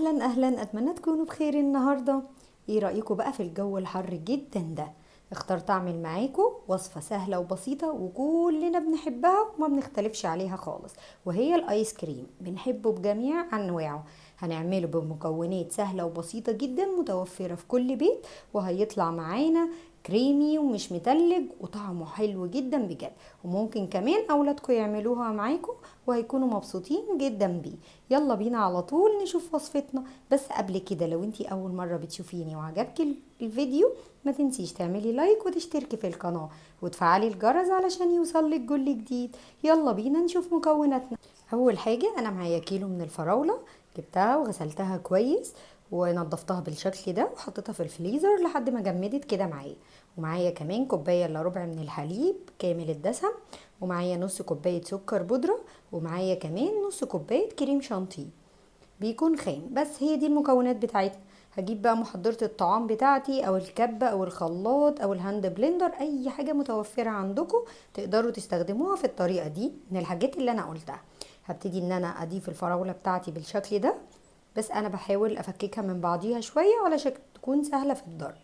اهلا اهلا، اتمنى تكونوا بخير النهارده. ايه رايكم بقى في الجو الحر جدا ده؟ اخترت اعمل معاكم وصفه سهلة وبسيطة وكلنا بنحبها وما بنختلفش عليها خالص، وهي الايس كريم. بنحبه بجميع انواعه. هنعمله بمكونات سهلة وبسيطة جدا متوفرة في كل بيت، وهيطلع معانا كريمي ومش متلج وطعمه حلو جدا بجد، وممكن كمان اولادكم يعملوها معاكم وهيكونوا مبسوطين جدا بيه. يلا بينا على طول نشوف وصفتنا. بس قبل كده لو انتي اول مرة بتشوفيني وعجبك الفيديو ما تنسيش تعملي like وتشتركي في القناة وتفعلي الجرس علشان يوصلك كل جديد. يلا بينا نشوف مكوناتنا. اول حاجة انا معايا كيلو من الفراوله، جبتها وغسلتها كويس ونضفتها بالشكل ده وحطيتها في الفريزر لحد ما جمدت كده معايا. ومعايا كمان كوباية الا ربع من الحليب كامل الدسم، ومعايا نص كوباية سكر بودره، ومعايا كمان نص كوباية كريم شانتيه بيكون خام. بس هي دي المكونات بتاعتنا. هجيب بقى محضرة الطعام بتاعتي او الكبه او الخلاط او ال hand blender، اي حاجة متوفرة عندكم تقدروا تستخدموها في الطريقة دي من الحاجات اللي انا قلتها. هبتدي ان انا اضيف الفراوله بتاعتي بالشكل ده، بس انا بحاول افككها من بعضيها شوية علشان تكون سهلة في الضرب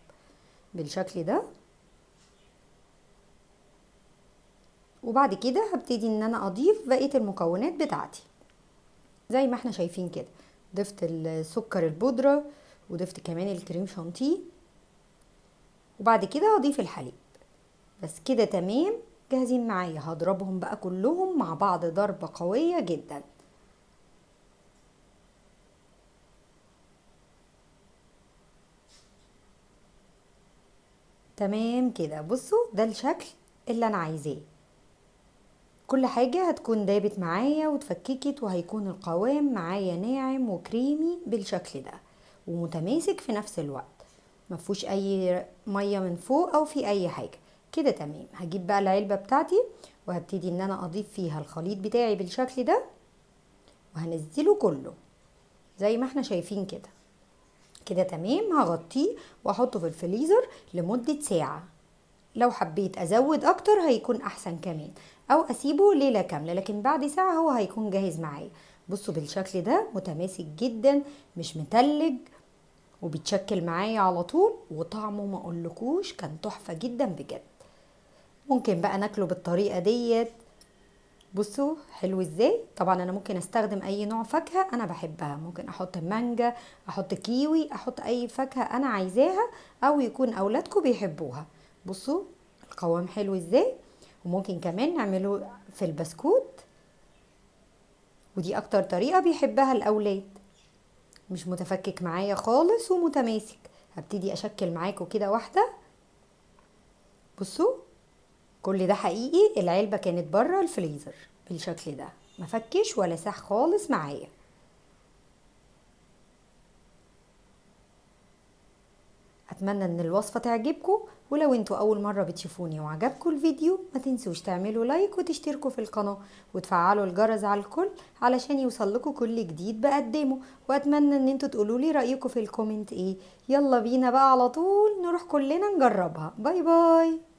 بالشكل ده. وبعد كده هبتدي ان انا اضيف بقية المكونات بتاعتي زي ما احنا شايفين كده. ضفت السكر البودره وضفت كمان الكريم شانتيه، وبعد كده هضيف الحليب. بس كده تمام، جاهزين معايا. هضربهم بقى كلهم مع بعض ضربه قوية جدا. تمام كده، بصوا ده الشكل اللي انا عايزاه. كل حاجة هتكون دابت معايا وتفككت، وهيكون القوام معايا ناعم وكريمي بالشكل ده ومتماسك في نفس الوقت، مفهوش اي مية من فوق او في اي حاجة. كده تمام. هجيب بقى العلبة بتاعتي وهبتدي ان انا اضيف فيها الخليط بتاعي بالشكل ده، وهنزله كله زي ما احنا شايفين كده. كده تمام. هغطيه واحطه في الفريزر لمدة ساعة. لو حبيت ازود اكتر هيكون احسن كمان، او اسيبه ليلة كاملة، لكن بعد ساعة هو هيكون جاهز معايا. بصوا بالشكل ده متماسك جدا، مش متلج، وبيتشكل معايا على طول، وطعمه ما اقولكوش كان تحفة جدا بجد. ممكن بقى ناكله بالطريقة ديت. بصوا حلو ازاي. طبعا انا ممكن استخدم اي نوع فاكهة انا بحبها، ممكن احط مانجا، احط كيوي، احط اي فاكهة انا عايزاها او يكون اولادكم بيحبوها. بصوا القوام حلو ازاي. وممكن كمان نعمله في البسكوت، ودي اكتر طريقة بيحبها الاولاد. مش متفكك معايا خالص ومتماسك. هبتدي اشكل معاكم كده واحدة. بصوا كل ده حقيقي، العلبة كانت بره الفريزر بالشكل ده، ما فكش ولا ساح خالص معايا. اتمنى ان الوصفة تعجبكم، ولو انتوا اول مرة بتشوفوني وعجبكم الفيديو ما تنسوش تعملوا like وتشتركوا في القناة وتفعلوا الجرس على الكل علشان يوصلكوا كل جديد بقدمه. واتمنى ان انتوا تقولوا لي رايكم في ال comment ايه. يلا بينا بقى على طول نروح كلنا نجربها. bye bye.